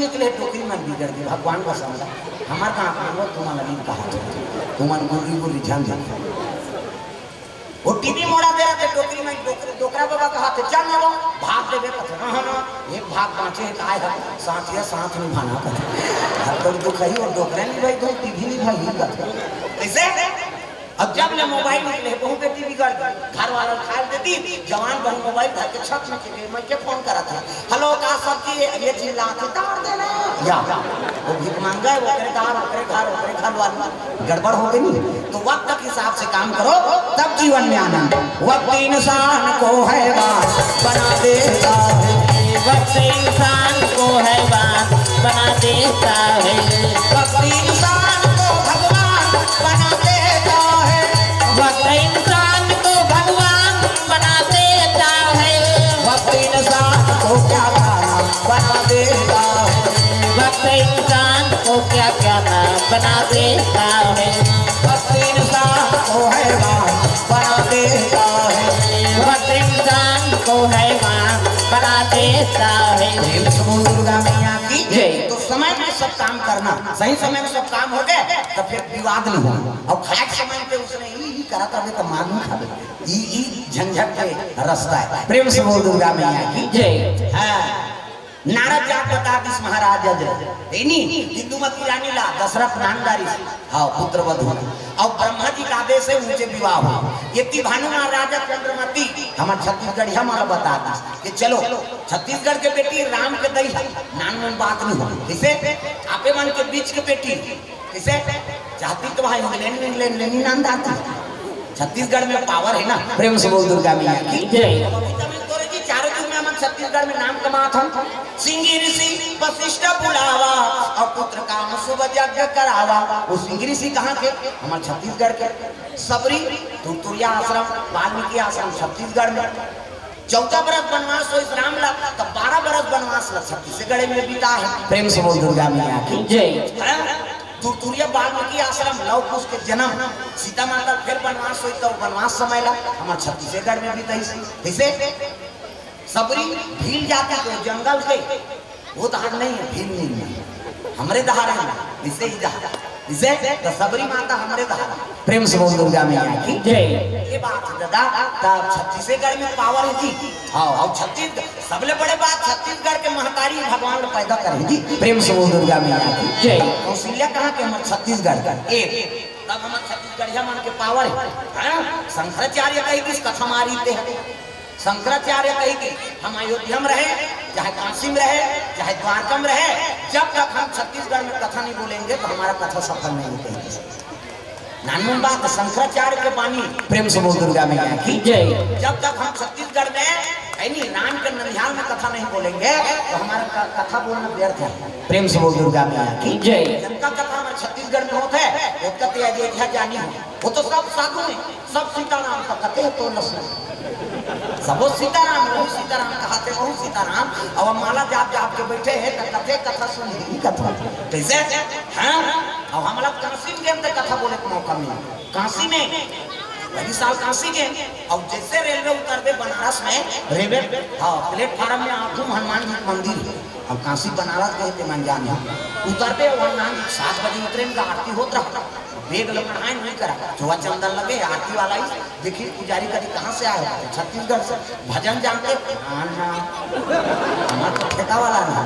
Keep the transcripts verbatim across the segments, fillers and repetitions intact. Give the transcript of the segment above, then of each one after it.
निकले डोकरी मन बिगड़ गे, भगवान का समझा। हमार का अपना वो तुमन ला नहीं कहा, तुमन गुर्री गुर्री झन झन। वो टीवी मोड़ा दे रहा थे डोकरी में, डोकरी, डोकरा बाबा कहा थे, "चल ना वो, भाग देबे," कहते, "हाँ, हाँ, ना, एक भाग बाँचे है, काय है, साथ या साथ निभाना," कहते। अब तो दुख है, वो डोकरा नहीं भाई, तुम टीवी नहीं भाई, नहीं कहते। कैसे? अब जब ले मोबाइल निकले, बहू बेटी बिगड़ गई, घर वाला खाए देती, जवान बहू मोबाइल धर के छत में चले, मैं के फोन करा था, "हेलो, का सब्जी है?" ये चिल्लाथे, "दार दे ना।" या, वो भीख मांगा है, वो करे दार, वो करे घर, वो करे घर वाला। गड़बड़ हो गई नहीं। तो वक्त के हिसाब से काम करो, तब जीवन में आनंद। वक्त इंसान को हैवान बना देता है। वक्त इंसान को हैवान बना देता है। वक्त इंसान को भगवान बना देता है। वक्त इंसान को भगवान बना देता है। वक्त इंसान को क्या जाना बना देता है। वक्त इंसान को क्या क्या ना बना देता है। वक्त इंसान को हैवान बना देता है। वक्त इंसान को हैवान बना देता है। प्रेम से बोल दुर्गा मैया की जय। तो समय में सब काम करना, सही समय में सब काम हो गए, तो फिर विवाद नहीं होगा। और खाए के समय पे उसने ई, ई करत रहे तो मार नहीं खावे। ई, ई झंझट के रास्ता है। प्रेम से बोल दुर्गा मैया की जय। हाँ। नारद जाके बता दिस महाराज जय। इनी इंदुमती रानी ला दशरथ नाम डारिस। हाँ, पुत्र वधु। और ब्रह्मा जी का आदेश है, उनसे विवाह हो। ये ती भानु महाराजा चंद्रमती, हमार छत्तीसगढ़िया माला बता दिस कि चलो, छत्तीसगढ़ के बेटी राम के दई है, नान मन बात नहीं हो। कैसे? आपे मन के बीच के बेटी। कैसे? जाति तो वहाँ इंग्लैंड, इंग्लैंड ले नहीं नाम डालती। छत्तीसगढ़ में पावर है ना। प्रेम से बोल दुर्गा मैया की जय। अब अभी तक मैं तोरे जी चारों युग में हम छत्तीसगढ़ में नाम कमात हन। सिंगी ऋषि वशिष्ठ बुलावा, और पुत्र काम शुभ यज्ञ करावा। वो सिंगी ऋषि कहाँ के? हमार छत्तीसगढ़ के। सबरी, तुरतुरिया आश्रम, वाल्मीकि आश्रम छत्तीसगढ़ में। चौदह बरस बनवास होइस राम ला, तब बारह बरस बनवास ला छत्तीसगढ़ में बिता है। प्रेम से बोल दुर्गा मैया की जय। हैं? तुरतुरिया वाल्मीकि आश्रम, लव कुश के जन्म, सीता माता फिर बनवास होइस, तो बनवास समय ला हमार छत्तीसगढ़ में बिताइस। कैसे? सबरी भील जाति के जंगल के, वो धार नहीं है, भील नहीं है, हमरे धार है, इसे ही धार, इसे तो सबरी माता हमरे धार। प्रेम से बोल दुर्गा मैया की जय। ये बात है दादा, तब छत्तीसगढ़ में पावर है जी। हाँ, और छत्तीसगढ़, सबले बड़े बात छत्तीसगढ़ के महतारी भगवान पैदा करे जी। प्रेम से बोल दुर्गा मैया की जय। कौशल्या कहाँ के? हमार छत्तीसगढ़ का। ए, तब हमार छत्तीसगढ़िया मन के पावर है, हैं? शंकराचार्य कही किस कथा मारी ते है। शंकराचार्य कही कि हम अयोध्या में रहे, चाहे काशी में रहे, चाहे द्वारका में रहे, जब तक हम छत्तीसगढ़ में कथा नहीं बोलेंगे तो हमारा कथा सफल नहीं होगी। नानून बात शंकराचार्य के बानी। प्रेम से बोल दुर्गा मैया की जय। जब तक हम छत्तीसगढ़ में, यानी राम के ननिहाल में कथा नहीं बोलेंगे तो हमारा क-, कथा बोलना व्यर्थ है। प्रेम से बोल दुर्गा मैया की जय। जिनका कथा हमारे छत्तीसगढ़ में होता है, वो कहते हैं अयोध्या जानी हो, वो तो सब साधु हैं। सब सीताराम का कथे तो लसना। सबो सीताराम, वहू सीताराम कहाथे, वहू सीताराम। अब माला जाप जाप के बैठे हैं, तो कथे कथा सुन ही कथा। कैसे? हाँ? अब हमला काशी में गए तो कथा बोले के मौका मिला। काशी में, पहली साल काशी गए, अब जैसे रेलवे उतरबे बनारस में, रेलवे, हाँ, प्लेटफार्म में आखू हनुमान जी के मंदिर है। अब काशी बनारस गए थे मन जाने। उतरबे, हनुमान जी सात बजे उतरे, इनका आरती होत रहा। बेग ल पढ़ाए नहीं करा, चोवा चंदन लगे, आरती वाला ही। देखिए पुजारी कभी कहाँ से आए हो? छत्तीसगढ़ से। भजन जानते? हाँ ना, हमार तो ठेका वाला ना।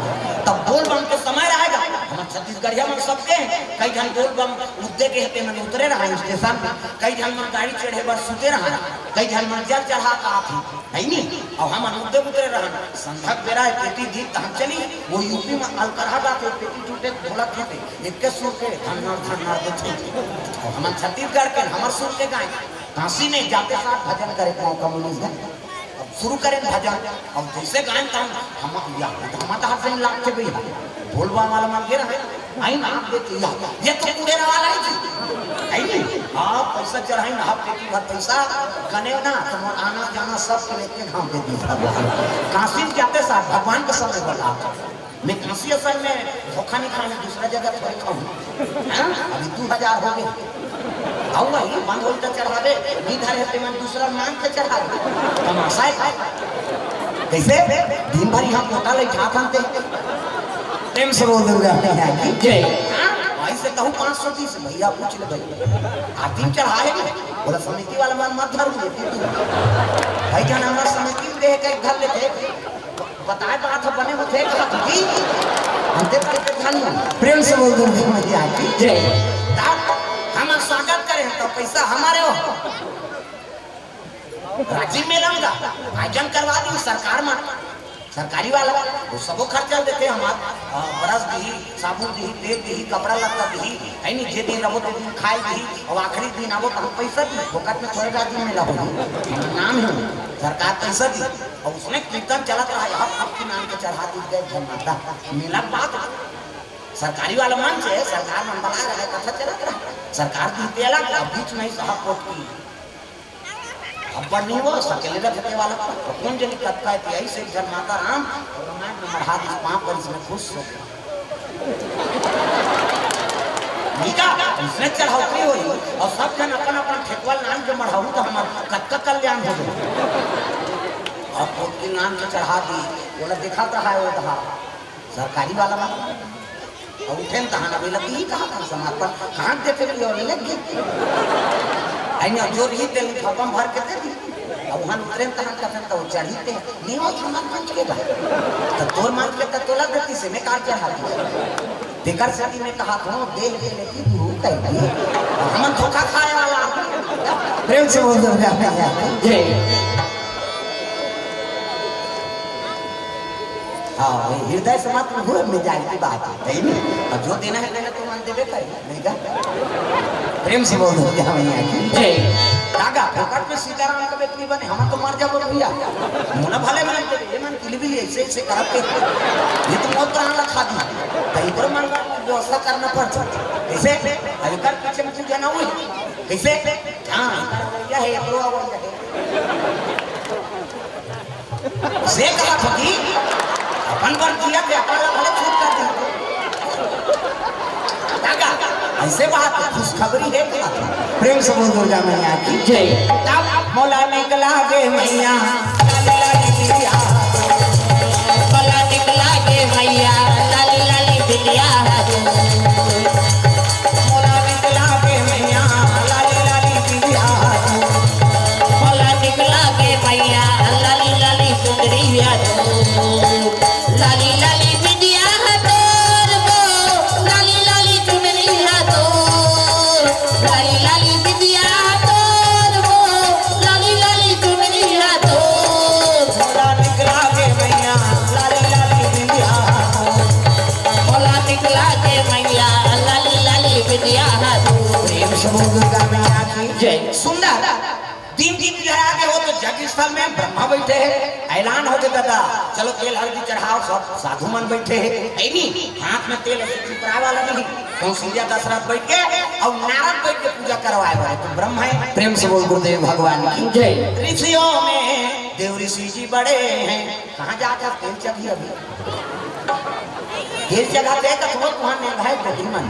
तब बोल बम के समय रहेगा, हमार छत्तीसगढ़िया मन सबके हैं। कई झन बोल बम उद्दे के हते मन उतरे रहा स्टेशन पे, कई झन मन गाड़ी चढ़े बर सुते रहा, कई झन मन जल चढ़ा का आथे, है नी? और हम उद्दे उतरे रहन, संध्या के बेरा है, पेटी दी तहन चली, वो यूपी में अलकरहा गाथे, पेटी टूटे ढोलक खेते, एक के सुर के धन्नर धन्नर देथे। और हमन छत्तीसगढ़ के, हमर सुर के गाए। काशी में जाते साथ भजन करे के मौका मिलिस है। अब शुरू करें भजन। अब जैसे गाएन तहन हम, या, हम तो हाथ से लागथे भैया। बोलबा वाला मन के रहे। आई ना आप देते या, ये तो पूरे वाला है जी। है नी? हाँ, पैसा चढ़ाई ना, आप देती भर पैसा, गने ना, तो मोर आना जाना सब के लेके हम दे दी भगवान। काशी में जाते साथ भगवान के सामने बता। मैं काशी असल में धोखा नहीं खाने, दूसरा जगह थोड़ी खाऊं। हाँ? अभी दो हजार हो गए। आऊंगा ही, बंद होई तो चढ़ावे, नहीं धरे ते मन दूसरा मांग के चढ़ावे। तमाशा है। कैसे? दिन भर यहाँ कोटा ले खा खाते। प्रेम से बोल दुर्गा मैया की जय। हाँ, भाई से कहूँ पाँच सौ तीस, भैया पूछ ले भाई। आरती में चढ़ाए नहीं, बोला समिति वाला मन मत धरू, ये तू। भाई जान हमारा समिति में देख के धर लेते, बताए बात है बने होते कहा तू जी। हम देख के धन प्रेम से बोल दुर्गा मैया की जय। तब हम स्वागत करें तो पैसा हमारे हो। राजिम मेला में आयोजन करवा दी सरकार मन, सरकारी वाला, वो सबो खर्चा देथे हमार, अ, ब्रश दिही, साबुन दिही, तेल दिही, कपड़ा लत्ता दिही, है नी, जे दिन रहो ते दिन खाए दिही, और आखिरी दिन आवो तो हम पैसा दी, फोकट में थोड़े राजिम मेला होही, नाम है, सरकार पैसा दी, और उसमें कीर्तन चलत रहा, यहाँ फूट की नाम के चढ़ा दी गए जय माता, मेला के बाद सरकारी वाला मंच है, सरकार मन बना रहा है, कथा चलत रहा, सरकार दी तेला, अब बीच में ही साहब कोट की अब्बड़ नहीं वो, सकेले रखते वाला, तो कौन जनी कत्ता है, ऐसे एक जन माता राम, और रामायण में मढ़ा दी, पाँव पर इसमें खुश हो गया। नीचा, इसने चढ़ौतरी हो रही, और सब जन अपन अपन ठेकवा लान के मढ़ाऊ तो हमार कत्ता कल्याण हो जाए। और खुद की नाम से चढ़ा दी, बोला दिखाता है वो था, सरकारी वाला वाला। और उठे न तहां अभी लगी ही कहा था समर्पण, कहाँ देखे भी और लग गए। अइने जो रही तेल फपम भर के दे दी। अब वहां उतरे न तहां कथन तो चढ़ी ते, नहीं वो हमार मंच के भाई। तो तोर मंच के तो तोला देती से मैं कार चढ़ा दी। बेकार सदी में कहा था, देख के लेती तू कह दी। हमन धोखा खाए वाला। प्रेम से बोल दो, जय। हाँ, हृदय से मत हुए, मिजाज की बात है, है नहीं? अब जो देना है, देना तो मन देवे करेगा, नहीं का? प्रेम से बोल दो, जय मैया की। जय। काका, फोकट में सीताराम का बेटी बने, हम तो मर जाबो भैया। मुना भले मन देवे, ये मन किलबिल ऐसे, ऐसे करब के। ये तो मौत प्राण रखा दी। तो इधर मन का व्यवस्था करना पड़ सकता। कैसे? अगर पीछे में पूजा ना हुई। कैसे? हाँ, यह है, ये तो अब यह है। से कहा था कि अपन पर जिया के अपन ला भले छूट कर दी। काका, ऐसे बात है, खुशखबरी है क्या? प्रेम से बोल दुर्गा मैया की जय। तब मोला निकला गे मैया, लाली लाली बिंदिया। मोला निकला गे मैया, लाली लाली बिंदिया। मोला निकला गे मैया, लाली लाली बिंदिया। मोला निकला गे मैया, लाली लाली चुनरिया तो। लाली लाली बिंदिया है तोर वो, लाली लाली चुनरिया तो। लाली लाली बिंदिया है तोर वो, लाली लाली चुनरिया तो। मोला निकला गे मैया, लाली लाली बिंदिया तो। मोला निकला गे मैया, लाली लाली बिंदिया तो। प्रेम से बोल दुर्गा मैया की जय। सुंदर दीप दीप जला के हो तो जग स्थल में ब्रह्मा बैठे हैं, ऐलान हो गया दादा, चलो तेल हल्दी चढ़ाओ, सब साधु मन बैठे हैं, ऐ नहीं, हाथ में तेल ऐसे चिपराए वाला नहीं, कौशल्या दशरथ बैठ के और नारद बैठ के पूजा करवाए वाले तो ब्रह्मा है। प्रेम से बोल गुरुदेव भगवान की जय। ऋषियों में देव ऋषि जी बड़े हैं, कहाँ जाकर तेल चढ़ी अभी? तेल चढ़ाते हैं तो थोड़ा तुहां में भाई बेटी मन।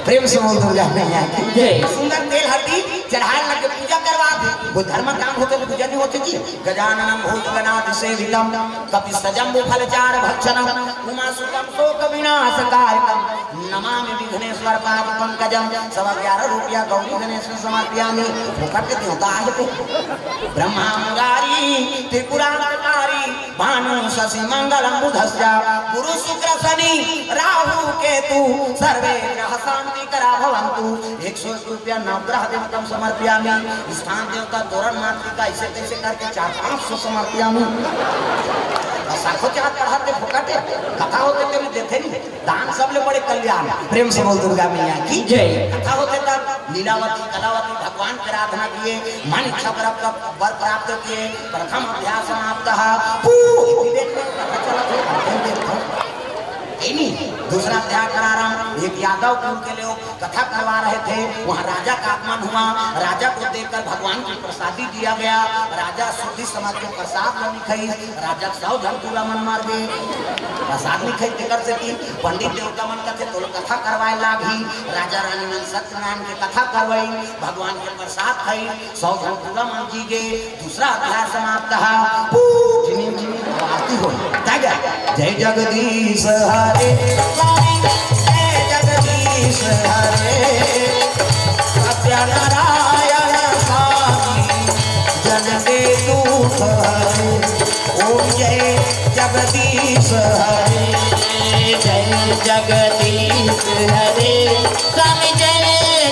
प्रेम से बोल दुर्गा मैया की जय। सुंदर तेल हल्दी चढ़ाए लग के पूजा करवा दे। वो धर्म काम होते तो पूजा नहीं होती जी। गजाननम भूत गणादि सेवितम कपि सजम्बु फल चार भक्षणम उमा सुतम शोक विनाश कारकम नमामि विघ्नेश्वर पाद पंकजम। सवा ग्यारह रुपया गौरी गणेश में समर्पियामि। फोकट के देवता आए थे। ब्रह्मा मुरारी त्रिपुरांतकारी भानु शशि मंगलम बुधस्य गुरु शुक्र शनि राहु केतु सर्वे ग्रह शांति करा भवंतु। एक सौ एक रुपया नवग्रह देवतम समर्पयामि। स्थान देवता तोरण मातृका ऐसे तैसे करके चार पाँच सौ समर्पयामि। और साखो चार चढ़ाते फोकटे कथा होते तेरे देते नहीं। दान सबले बड़े कल्याण। प्रेम से बोल दुर्गा मैया की जय। कथा होते तब लीलावती कलावती भगवान की आराधना किए, मन इच्छा वर प्राप्त, वर प्राप्त किए। प्रथम अध्याय समाप्त। पू, इति देख लो, कथा चलत है, अध्ययन देख लो। इनी दूसरा अध्याय प्रारंभ। एक यादव कुल के लोग कथा करवा रहे थे, वहाँ राजा का आगमन हुआ। राजा को देखकर भगवान की प्रसादी दिया गया। राजा शुद्धि समझ के प्रसाद नहीं खाई। राजा सौ झन पूरा मन मार गए। प्रसाद नहीं खाई तेकर से कि पंडित देवता मन कथे तो लोग कथा करवाए लागी। राजा रानी मन सत्यनारायण के कथा करवाई, भगवान के प्रसाद खाई, सौ झन पूरा मन जी गए। दूसरा अध्याय समाप्त है। पू, झिनिम, झिनिम, आरती हो। जय जय। जय जगदीश हर स्वामी जय जगदीश हरे, सत्यनारायण स्वामी जन के दुख हरे। ओम जय जगदीश हरे, जय जगदीश हरे, स्वामी जय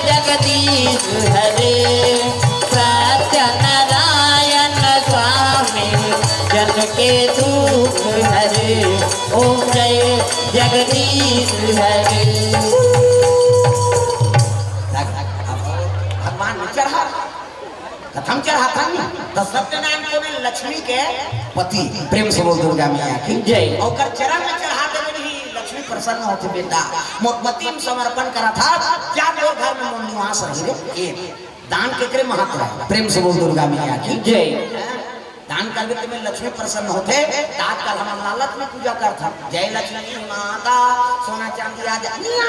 जगदीश हरे, सत्यनारायण स्वामी जन के दुख हरे। ओम जय जगदीश हरे। भगवान में चढ़ा, कथम चढ़ा था नहीं, तो सत्यनारायण को भी लक्ष्मी के पति। प्रेम से बोल दुर्गा मैया की जय। और ओकर चरण में चढ़ा देवे ही लक्ष्मी प्रसन्न होती, बेटा मोर पति में समर्पण करा था, जा तोर घर में मोर निवास रही रे। ये दान केकरे महत्व है? प्रेम से बोल दुर्गा मैया की जय। दान करबे ते में लक्ष्मी प्रसन्न होथे। त आजकल हमन लालच में पूजा करथन, जय लक्ष्मी माता, सोना चांदी आ जा, निया।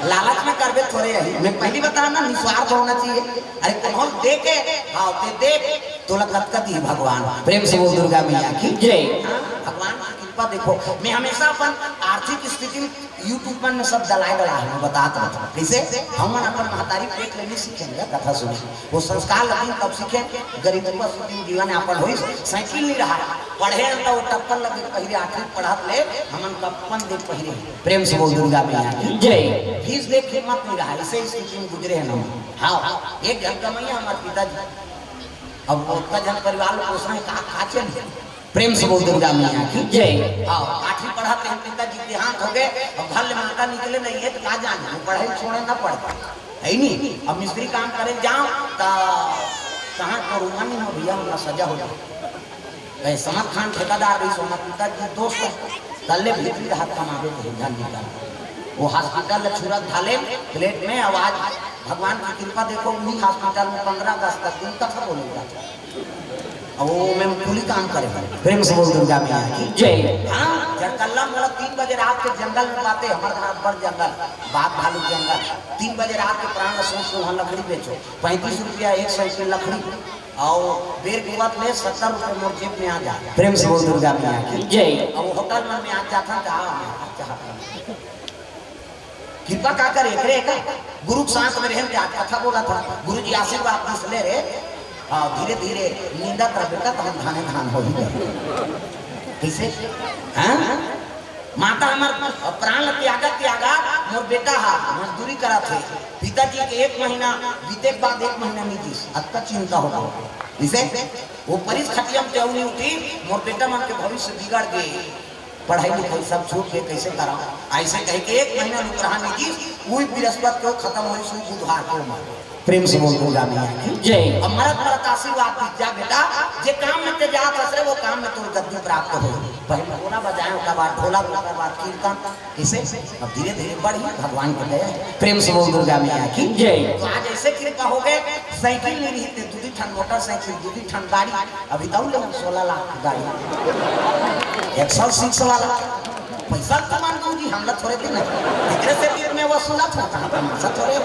लालच में करबे थोरे रही। मैं पहली बता ना, निस्वार्थ होना चाहिए। अरे कोनो दे के, हाँ, ते दे, तोला कतका दी भगवान। प्रेम से बोल दुर्गा मैया की जय। हाँ, भगवान की कृपा देखो। मैं हमेशा अपन आर्थिक स्थिति YouTube मन में सब दलाए वाला है, मैं बतात रहता हूँ। कैसे? हमन अपन महतारी पेट ले नहीं सीखेंगे कथा सुने, वो संस्कार लगिन तब सीखे। गरीब पर सुखी जीवन यापन होइस, साइकिल नहीं रहा, पढ़े तो वो टप्पल लगे पहिरे, आखिरी पढ़त ले हमन कप्पन दे पहिरे। प्रेम से बोल दुर्गा मैया की जय। फीस दे के हिम्मत नहीं रहा, इसे स्थिति में गुजरे हैं हम। हाँ, एक घर कमैया हमारे पिताजी, अब वो उतना जन परिवार में पोसना है, कहाँ खा चल। प्रेम से बोल दुर्गा मैया की जय। हाँ, आठवीं पढ़त हैं, पिताजी देहांत हो गए, अब घर ले माता निकले नहीं है, तो कहाँ जाने, वो पढ़ाई छोड़े ना पढ़ पाए। है नहीं, अब मिस्त्री काम करे जाओ, तो कहाँ करूँगा नहीं हो भैया, उनका सजा हो जाए। भाई समद खान ठेकेदार भी सोना पिताजी दोस्त है, तल्ले भीतरी हाथ कमावे के धन निकाल। वो हॉस्पिटल ले छुरा धाले प्लेट में, आवाज भगवान की कृपा देखो, उन्हीं हॉस्पिटल में पंद्रह अगस्त तक दिन कथा बोलेगा। अब वो में कुली काम करे। प्रेम से बोल दुर्गा मैया की जय। हाँ, जरकल्ला मोला तीन बजे रात के जंगल में पाते, हमारे घर बड़ जंगल, बाघ भालू जंगल। तीन बजे रात के प्राण सोच के वहाँ लकड़ी बेचो, पैंतीस रुपया एक सौ की लकड़ी, और बेर के बात में सत्तर रुपये मोर जेब में आ जा। प्रेम से बोल दुर्गा मैया की जय। अब वो होटल मन में आ जाता था, हाँ, अच्छा। कृपा का करे, एकरे का गुरु के साथ में रहन के आज कथा बोला था, गुरु जी आशीर्वाद दिस ले रे, हाँ, धीरे धीरे नींदत रह बेटा, तहन धाने धान हो ही जाए। कैसे? हाँ? माता हमर प्राण ल त्यागत त्यागत मोर बेटा हा मजदूरी करत हे। पिताजी के एक महीना बीते के बाद एक महीना नहीं दिस, अतका चिंता होगा। इसे वो परिस खटिया म ते अउ नहीं उठी, मोर बेटा मन के भविष्य बिगड़ गे। पढ़ाई लिखाई सब छूट के कैसे करा? ऐसे कह के एक महीना रुक रहा नितीश, वही बृहस्पति को खत्म हुई, सुई बुधवार को मार। प्रेम से बोल दुर्गा मैया की जय। अब मरत मरत आशीर्वाद दीजिए बेटा, जे काम में ते जात हस रे, वो काम में तोर गद्दी प्राप्त हो। पहले ढोला बजाए, ओकर बाद ढोलक, ओकर बाद कीर्तन, इसे अब धीरे धीरे बढ़ी, भगवान को दया है। प्रेम से बोल दुर्गा मैया की जय। तो आज ऐसे कृपा हो गए, साइकिल नहीं रही, ते दूधी ठन मोटरसाइकिल, दूधी ठन गाड़ी, अभी तो ले हम सोलह लाख की गाड़ी, एक सौ सिक्स वाला। पैसा तो मान दूंगी, हम लोग थोड़े दिन है। इतने से तीर में वसूला था, कहाँ तमाशा थोड़े हो।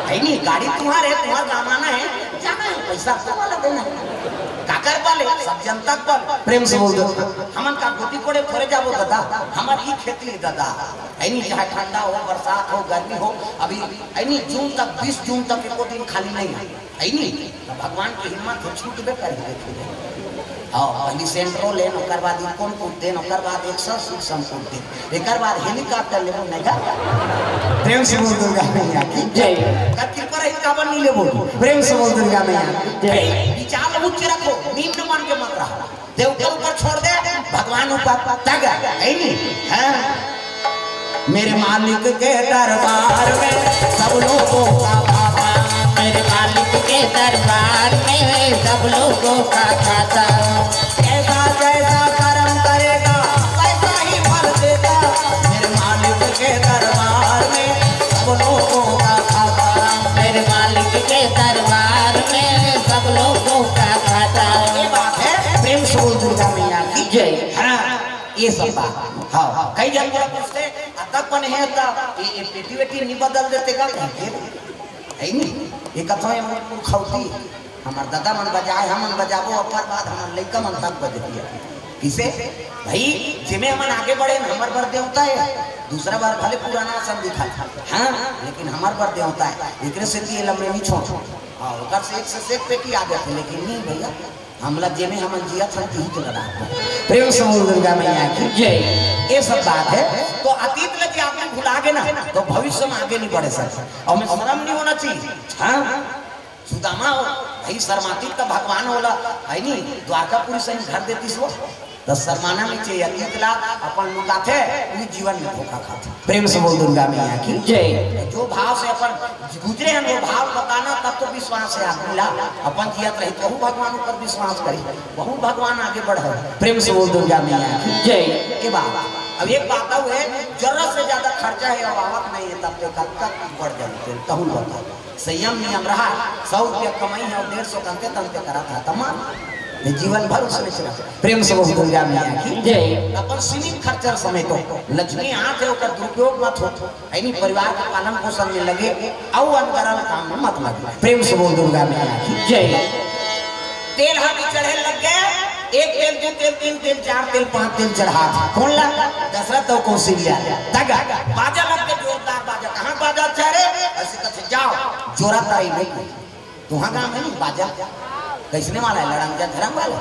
है नहीं, गाड़ी तुम्हारे, तुम्हारा कमाना है, जाना है, पैसा तो वाला देना है। काकर पाले, सब जनता पाले। प्रेम से बोल दो। हमन का गोदी कोड़े थोड़े जाबो दादा, हमारी खेती है दादा। है नहीं, चाहे ठंडा हो, बरसात हो, गर्मी हो, अभी है नहीं, जून तक, बीस जून तक एको दिन खाली नहीं है। है नहीं, तो भगवान की हिम्मत हो, छूटबे करी, देखिए। हाँ, पहली सेंट्रो लेन, ओकर बाद इकोन कूद देन, ओकर बाद एक सौ सूक्ष्म कूद देन, एकर बाद हेलीकॉप्टर लेबो, नहीं का? प्रेम से बोल दुर्गा मैया की जय। का कृपा रही, काबर नहीं लेबो? प्रेम से बोल दुर्गा मैया की जय। विचार उच्च रखो, निम्न मन के मत रहो। देवता ऊपर छोड़ दे, भगवान ऊपर तग, है नहीं? हाँ। मेरे मालिक के दरबार में सब लोगों का भाता। मेरे मालिक के दरबार में सब लोगों का भाता। जैसा जैसा कर्म करेगा, वैसा ही फल देगा। मेरे मालिक के दरबार में सब लोगों का भाता। मेरे मालिक के दरबार में सब लोगों का भाता। ये बात है, प्रेम से बोल दुर्गा मैया की जय। हाँ। ये सब बात। हाँ, कई जन मोला पूछते, "अतक बने हे त ये, ये पेटी वेटी नहीं बदल देते का?" कहिके, है नहीं? ये कथो ये मोर पुरखौती, हमर दादा मन बजाए, हमन बजाबो, ओकर बाद हमर लइका मन तक बजतिया। किसे? भाई, जेमे हमन आगे बढ़े न, हमर बर देवता हे। दूसरा बर भले पुराना असन दिखत, हाँ, लेकिन हमर बर देवता हे। एकरे सेती ये लम्बे नहीं छोड़। हाँ, ओकर से एक से एक पेटी आ जाथे, लेकिन नहीं भैया, हमला जेमे हमन जियत हन, तिही तो लगा। प्रेम से बोल दुर्गा मैया की जय। ये सब बात हे, तो अतीत ल जे आदमी भुला गे ना, तो भविष्य में आगे नहीं बढ़े सकता। और में शर्म नहीं होना चाहिए, हाँ। सुदामा हो, भाई शर्मातीत त भगवान ओला, है नी, द्वारकापुरी सही घर देतिस वो। त शर्माना नहीं चाहिए, अतीत ला अपन लुकाथे, उही जीवन में धोखा खाथे। प्रेम से बोल दुर्गा मैया की जय। जो भाव से अपन गुजरे हैं, वो भाव बताना, तब तो विश्वास हे आदमी ला। अपन जियत रही, तो भगवान ऊपर विश्वास करी, बहुत भगवान आगे बढ़े। प्रेम से बोल दुर्गा मैया की जय। ये बात, अब एक बात अउ हे, जरूरत से ज्यादा खर्चा हे और आवक नहीं हे, तब तो कब तक बढ़ जाए, कहूँ बता। संयम नियम रहा, सौ रुपया कमाई हे और डेढ़ सौ तंते तंते करा था, तमाम ये जीवन भर उसने चला। प्रेम से बोल दुर्गा मैया की जय। अपन सीमित खर्चा समेटो, लक्ष्मी आथे, ओकर दुरुपयोग मत हो, यानी परिवार के पालन पोषण में लगे, अउ अनगरल काम में मत लगे। प्रेम से बोल दुर्गा मैया की जय। तेल हाथ चढ़े लग गए, एक तेल, दो तेल, तीन तेल, चार तेल, पांच तेल चढ़ा था। कौन ला? दशरथ और कौशल्या। तगा बाजा लग के, जोरदार बाजा। कहाँ बाजा अच्छा रे? ऐसे कथे, जाओ, जोरा ताई नहीं। तुहा गांव में नहीं बाजा? कैसने वाला हे? लड़ंग झरंग वाला।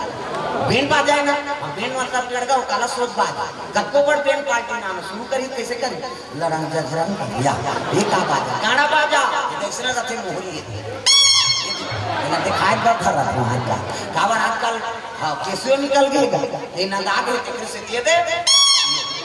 बैंड बाजा हे ना? हम बैंड मतलब लड़का वो काला सोच बाजा। कतको बड़ बैंड पार्टी नाम हे, शुरू करी, कैसे करी? लड़ंग झरंग या, ये का बाजा? गाड़ा बाजा। ये कैसने रथे मोहरी हे। ये ना दिखाई बर धर रहा वहाँ का। काबर आजकल, हाँ, केसियो निकल गए का। ये ना दाग हे, तेकरे से दिए दे।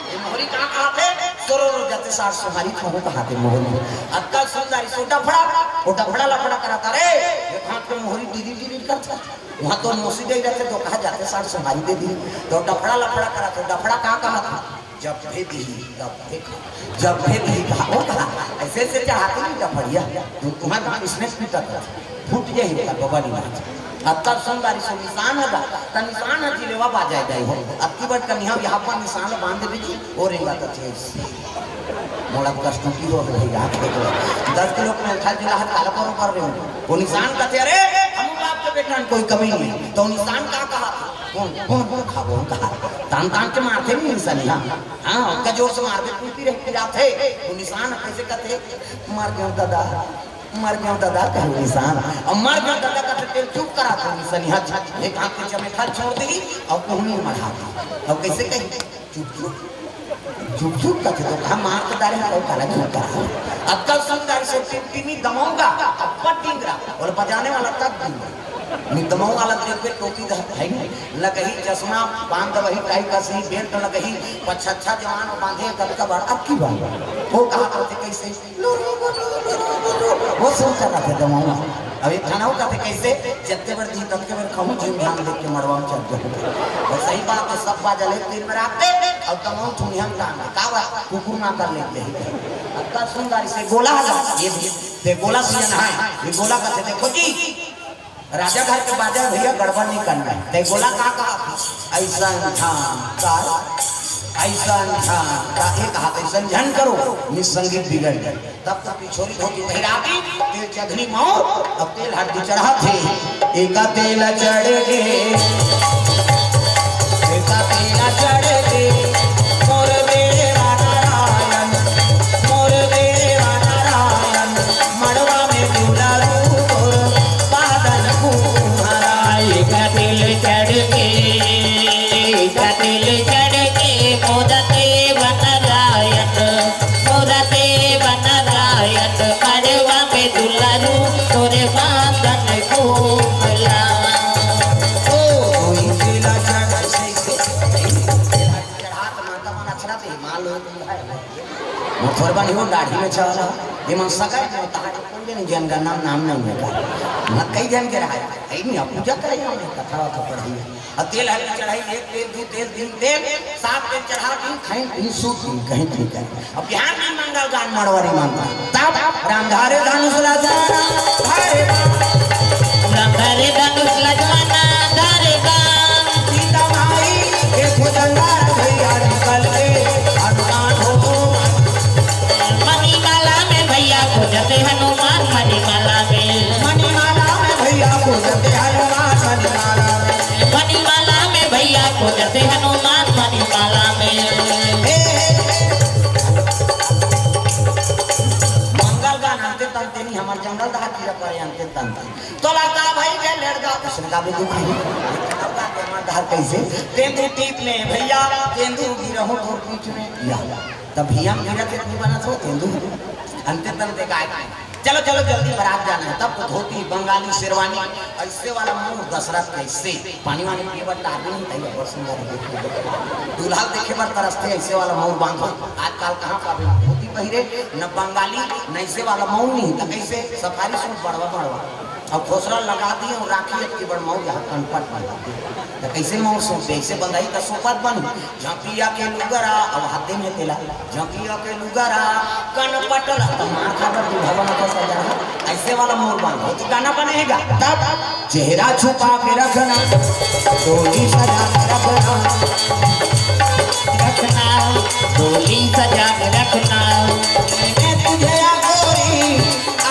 ये मोहरी कहाँ कहा थे? सोरो रो जाते सार सुहारी खाओ कहा थे मोहरी। अक्कल सुंदरी सो डफड़ा, वो डफड़ा लफड़ा करा था रे। ये हाथ पे मोहरी डीरी डीरी करता। वहाँ तो मौसी दे जाते तो कहा जाते सार सुहारी दे दी। तो डफड़ा लफड़ा करा, तो डफड़ा कहाँ कहा था? जब भेद ही, जब भेद ही, जब भेद ही कहा, वो कहा, ऐसे ऐसे चढ़ाते नहीं डफड़िया। तो तुम्हारे कहाँ इसने पीटा था? फूट जाए का बाबा नहीं नाच। अब तब सुंदरी सो निशान होगा, त निशान है जिलेवा बाजाए जाए हो। अब की बात कनिहा यहाँ पर निशान बांध दे जी, और रेंगा तो थे। मोड़ा कस्तूरी हो गई, आप देख लो। दस किलो में था जिला हाथ काला पर ऊपर रहे हो। वो निशान का थे, अरे, हम बाप के बेटा में कोई कमी नहीं। तो निशान का कहा था? कौन, कौन, कौन खाबो, कहा? तान तान के मारते नहीं निशान, हाँ। हाँ, उसका जोर से मार दे, टूटी रही, पिरात है। वो निशान कैसे कहते? मर गयो दादा, मर गयो दादा, कहू निशान। अब मर गयो दादा का तेल चुप करा था निशान, यहाँ छत, एक हाथ के चमेठा छोड़ दी और कोहनी मढ़ा दी। अब कैसे कही? चुप चुप, चुप चुप कहते तो कहा मार तो डारे हैं, काला चुप करा। अब कल सुंदर से टिमटिमी दमाऊंगा, अब पट टिंगरा, और बजाने वाला तक टिंगरा। निदमऊ वाला देख के टोपी द-, है नहीं, लगही चश्मा बांध दबही, टाई कसी, बेल्ट लगही, पछच्छा जवान बांधे, कद का बड़, अब की बात? वो कहा करते कैसे? वो सुन कर रखे दमऊ। अब एक खाना वो कहते कैसे? जत्ते बड़ दी तब के बड़ खाऊं, जिन धान देख के मड़वा में चल जाऊं। और सही बात है, सब बाजा ले तीन में रात दे, और दमऊ ठुनिया में टांग दे। का बात? कुकुर ना कर लेते हैं। अब का सुंदर से गोला हला, ये भी, ते गोला सीजन है, ये गोला कहते देखो जी, राजा घर के बाजा भैया गड़बड़ नहीं करना है। ते गोला का कहा था? ऐसा ध्यान का, ऐसा ध्यान का, एक हाथ ऐसा ध्यान करो, निसंगीत बिगड़ जाए। तब तक पिछोरी धोती पहिरा दी, तेल चघनी मौर, अब तेल हरदी चढ़ा थे। एका तेल चढ़ के, एका तेल चढ़ के, मोर देवा नारायण, मोर देवा नारायण, मड़वा में दुलारू तोर बादल कुम्हराए। एक तेल चढ़ के, एक तेल चढ़ के, मोदते बनरायत, मोदते बनरायत, मड़वा में दुलारू तोरे बादल कुम्हला। ओ, कोई तेला चढ़ से, चढ़ात माता मन अछरा से हिमाल हो। मोथोर बनी हो दाढ़ी में छाला, ये मन सगाई में तार कोई नहीं जन का नाम, नाम नहीं लेता। मत कई जन के रहा है, है नहीं, अब पूजा करे हमने, कथा वथा पढ़ी। अब तेल हल्दी चढ़ाई, एक तेल, दो तेल, तीन तेल, सात तेल चढ़ा, दिन खाई, दिन सूत, दिन कहीं, दिन कहीं। अब बिहार में मंगल गान मड़वारी मानता। तब राम धारे धनुष ला जवाना, धारे राम। राम धारे धनुष ला जवाना, धारे राम। सीता माई के खोजंदा भैया निकल के हनुमान हो। मणिमाला में भैया खोजते हनुमान, मणिमाला में। मणिमाला में भैया खोजते हनुमान, मणिमाला में। मणिमाला में भैया खोजते हनुमान। तोला का भाई के लड़का, उसने का भी दुख नहीं। लड़का के मार धार कैसे? तेंदू टीप में भैया, तेंदू गिरहूं तोर पीठ में। या, तब भैया गिरा के नहीं बना तो तेंदू। अंते तंते गाय। चलो, चलो, जल्दी बारात जाना है। तब तो धोती, बंगाली शेरवानी, ऐसे वाला मूड दशरथ कैसे? पानी वानी पिए बर टार भी नहीं, तैयार बहुत सुंदर है, देखिए। दूल्हा देखे बर तरसते, ऐसे वाला मऊर बांधो। आजकल कहाँ पाबे धोती पहिरे, न बंगाली, न ऐसे वाला मऊर नहीं, तो कैसे? सफारी सूट बड़वा बड़वा। अब खोसरा लगा दिए और राखी अतकी बड़ मऊर यहाँ कनपट बना दिए। तो कैसे मऊर सूट, ऐसे बंधाई तो सोपत बन। झंपिया के लुगरा, अब हाथे में तेला। झंपिया के लुगरा, कनपट ल, तो मार खा कर दूल्हा बना था सजा। ऐसे वाला मऊर बांधो, तो गाना बनेगा। तब चेहरा छुपा के रखना, डोली सजा के रखना, रखना, डोली सजा के रखना। मैंने तुझे या गोरी,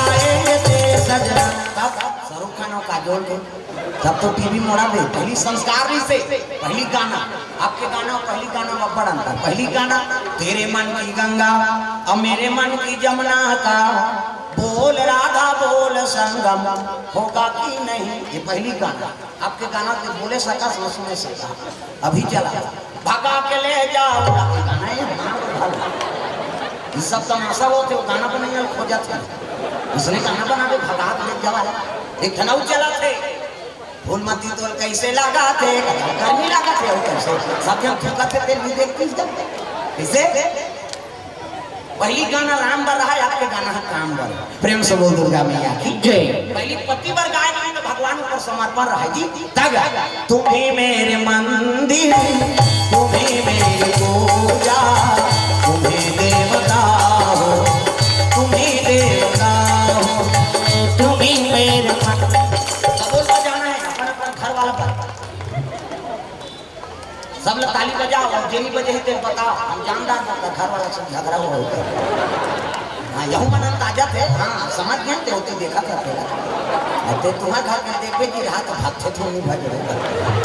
आएंगे तेरे सजना। तब शाहरुख खान और काजोल के, तब तो टीवी मोड़ा दे। पहली संस्कार नहीं से, पहली गाना, आपके गाना और पहली गाना में बड़ अंतर। पहली गाना, तेरे मन की गंगा और मेरे मन की जमुना का बोल राधा बोल संगम होगा कि नहीं, ये पहली गाना। आपके गाना के बोले सका, सुने सका। अभी चला, भगा के ले जाओ, गाना ये हमारा भाग। ये सब तमाशा होते, वो गाना बनाने वाला खोजत है। उसने गाना बना के भगा के ले जावा। एक ठना उ चला थे, फूल मती तोल कैसे लगा थे, गर्मी लगा थे, और कैसे सब जन थूका थे, तेल भी देख पीस जब कैसे। पहली गाना राम बर रहा है, आपके गाना है काम बर। प्रेम से बोल दुर्गा मैया की जय। पहली पति बर गाय नहीं तो भगवान ऊपर समर्पण रहा जी। तब तुम्ही मेरे मंदिर, तुम्ही मेरी पूजा, तुम्ही देवता हो, तुम्ही देवता हो, तुम्ही मेरे मन। सबो बजाना है अपन अपन घर वाला पर। सब लोग ताली बजाओ और जेनी बजे ही तेरे बताओ, हम जानदार बता घर वाला से झगड़ा हुआ होता है। हाँ, यहू मन अंदाजा थे, हाँ, समझ गए थे, होती देखा करते हैं। अरे तुम्हारे घर में देखे कि रहा तो भाग थे, तुम नहीं भज रहे।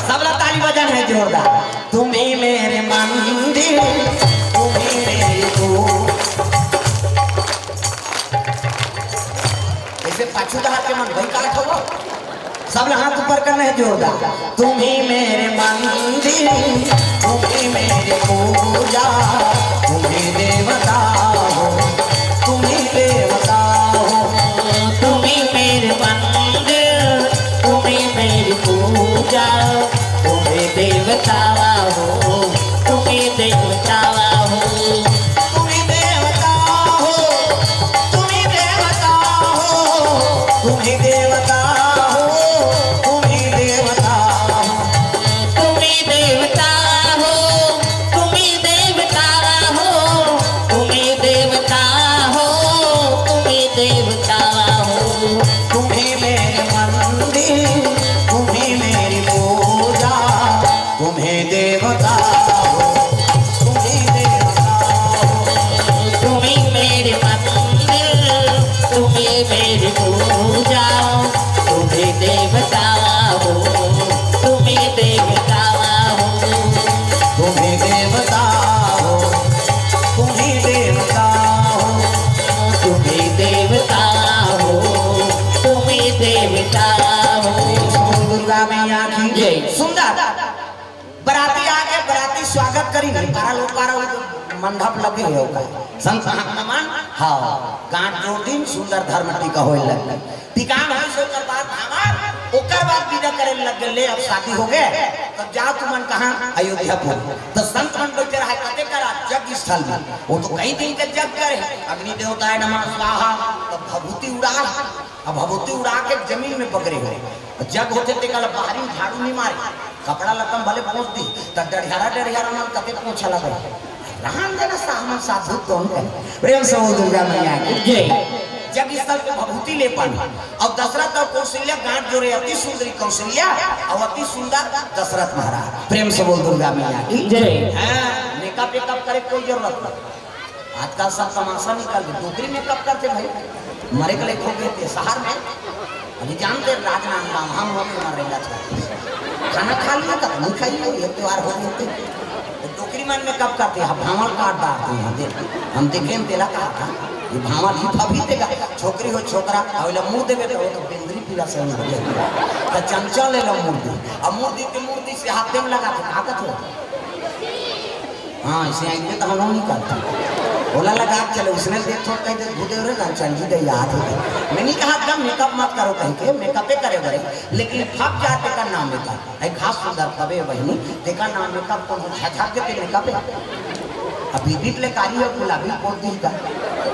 सब लोग ताली बजाना है जोरदार। तुम्ही मेरे मंदिर, तुम्ही मेरी तू। ऐसे पाछू दहार के मन भाई का ठोको। सब लोग हाथ ऊपर करना है जोरदार। तुम्ही मेरे मंदिर, तुम्ही मेरी पूजा, तुम्ही देवता हो, तुम्ही देवता हो। तुम्ही मेरे मंदिर, तुम्ही मेरी पूजा, तुम्ही देवता हो, तुम्ही देवता हो। तुम्ही देवता हो, तुम्ही देवता हो, तुम्ही देवता हो, तुम्ही देवता हो। तुम्ही देवता हो, तुम्ही देवता हो, तुम्ही देवता हो, तुम्ही देवता हो। तुम्ही मेरे मंदिर, तुम्ही मेरी पूजा, तुम्ही देवता हो, तुम्ही देवता हो। तुम्ही मेरे मंदिर, तुम्ही मेरी पूजा, तुम्ही देवता हो, तुम्ही देवता हो। तुम्ही देवता हो, तुम्ही देवता हो, तुम्ही देवता हो, तुम्ही देवता हो। दुर्गा मैया की जय। सुंदर। बराती आगे, बराती स्वागत करी नहीं, पारा लोग पारा हुई तो मंडप लगे हुए होगा। संत महात्मा मन, हाँ, गांठ जोड़ दिन सुंदर धर्म टीका होए लग। टीका होई से ओकर बाद हमार, ओकर बाद विदा करे लग गए, ले अब शादी हो गए, तब जाओ तुमन कहाँ? अयोध्यापुर। तो संत मन बैठे रहा, कते करा? जग स्थल में। वो तो कई दिन के जग करे, अग्नि देवताय नमः स्वाहा, तब भभूति उड़ा, अब भभूति उड़ा के जमीन में पकड़े हो। जग होते ते कल बाहरी झाड़ू नहीं मारे, कपड़ा लत्तम भले पोंछ दी, त डढ़ियारा डढ़ियारा मन कते पोंछा लगे। रहन देना साहमन साधु कौन है? प्रेम से बोल दुर्गा मैया की जय। जग स्थल पे भभूति ले पानी। अब दशरथ और कौशल्या गांठ जोड़े, अति सुंदरी कौशल्या और अति सुंदर दशरथ महाराज। प्रेम से बोल दुर्गा मैया की जय। हाँ, मेकअप वेकअप करे कोई जरूरत नहीं। आजकल सब तमाशा निकल गए, डोकरी मेकअप करते भाई, मरे के लेखो गए थे शहर में। अभी जानते हैं राजनांदगांव, हम लोग के मर रहा था। खाना खा लिया था, नहीं खाई है, ये त्योहार हो गए थे। तो डोकरी मन मेकअप करते हैं, भावल काट डालते हैं। देख, हम देखे, हम तेला कहा था। भांवर ही फबही तेगा, छोकरी हो छोकरा, अउ एला मुड़ देबे त ओ तो बेंदरी पीला से मुड़ दे। त चंचल एला मुड़ दे। अब मुड़ दी के मुड़ दी से हाथे में लगा के कागत हो। हाँ, इसे आइए तो हम नहीं करते। ओला लगा के चले, उसने देख थोड़ा कह दे, "भूदेव रे, रामचंद जी दे याद हो गए।" मैं नहीं कहा था मेकअप मत करो कहीं के, मेकअपे करे बरे, लेकिन फब जाते का नाम मेकअप। अरे खास सुंदर तबे बहिनी, तेका नाम मेकअप कोनो झझक के ते मेकअप है। अभी बीत ले कारी हो गुलाबी पोत दी का।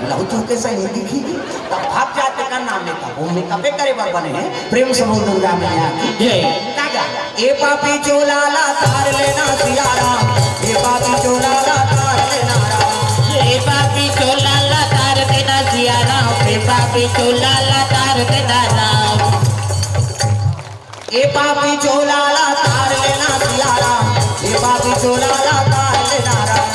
लहू चूके सही नहीं दिखी। तब फब जाते का नाम मेकअप, वो मेकअपे करे बर बने हैं। प्रेम से बोल दुर्गा मैया की जय। कागा, ए पापी चोला ला तार लेना सियाराम, ए पापी चोला ला तार लेना राम। ए पापी चोला ला तार देना सियाराम, ए पापी चोला ला तार देना राम। ए पापी चोला ला तार लेना सियाराम, ए पापी चोला ला तार लेना राम।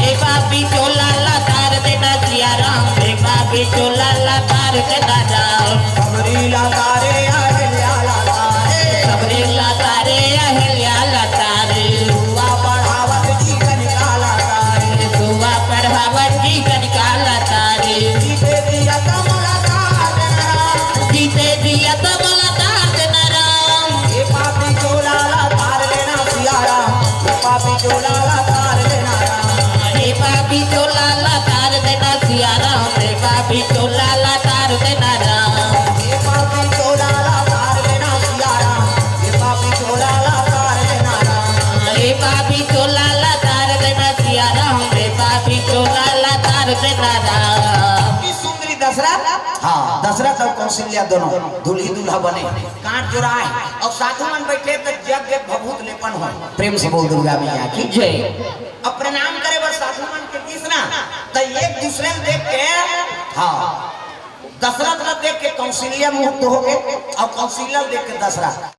ए पापी चोला ला तार देना सियाराम, ए पापी चोला ला तार देना राम। सबरी ला तारे अहिल्या ला तारे, सबरी ला तारे अहिल्या ला तारे। दुआ पढ़ावत जी कनिका ला तारे, दुआ पढ़ावत जी कनिका ला तारे। जीते जिया कमला तार देना राम, जीते जिया कमला तार देना राम। ए पापी चोला ला तार लेना सियाराम, ए पापी चोला ला तार लेना राम। ए पापी चोला ला तार देना सियाराम, ए पापी चोला ला तार देना राम। ए पापी चोला ला तार लेना सियाराम, ए पापी चोला ला तार लेना राम। ए पापी चोला ला तार देना सियाराम, ए पापी चोला ला तार देना राम। अति सुंदरी दशरथ, हाँ, दशरथ अउ कौशल्या दोनों दुल्ही दूल्हा बने, कांट जोड़ाए अउ साधु मन बैठे त जग जग भभूत लेपन होय। प्रेम से बोल दुर्गा मैया की जय। अब प्रणाम करे बर साधु मन के दिस ना, त एक दूसरे ल देख के, हाँ, दशरथ ल देख के कौशल्या मुग्ध हो गे अउ कौशल्या ल देख के दशरथ।